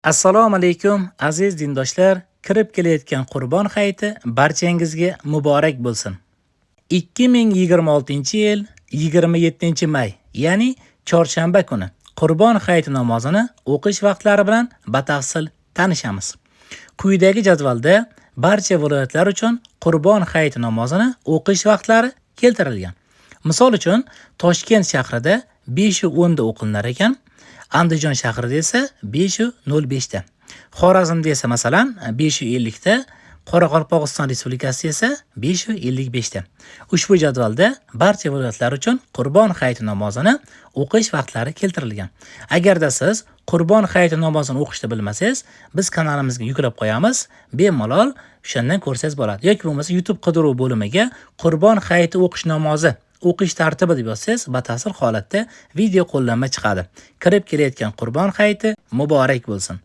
Assalomu alaykum, aziz dindoshlar. Kirib kelayotgan Qurbon hayiti barchangizga muborak bo'lsin. 2026-yil 27-may, ya'ni chorshanba kuni Qurbon hayiti namozini o'qish vaqtlari bilan batafsil tanishamiz. Quyidagi jadvalda barcha viloyatlar uchun Qurbon hayiti namozini o'qish vaqtlari keltirilgan. Misol uchun, Toshkent shahrida 5:10 da o'qilinar ekan, Andijon shahrida esa 5:05 da. Xorazmda esa, masalan, 5:50 da, Qoraqalpog'iston Respublikasida esa 5:55 da. Ushbu jadvalda barcha viloyatlar uchun Qurbon hayiti namozini o'qish vaqtlari keltirilgan. Agarda siz Qurbon hayiti namozini o'qishni bilmasangiz, biz kanalimizga yuklab qo'yamiz, bemalol o'shandan ko'rsangiz bo'ladi. Yoki bo'lmasa YouTube qidiruv bo'limiga Qurbon hayiti o'qish namozi o'qish tartibi deb yozsangiz, batafsil holatda video qo'llanma chiqadi. Kirib kelayotgan Qurbon hayiti muborak bo'lsin.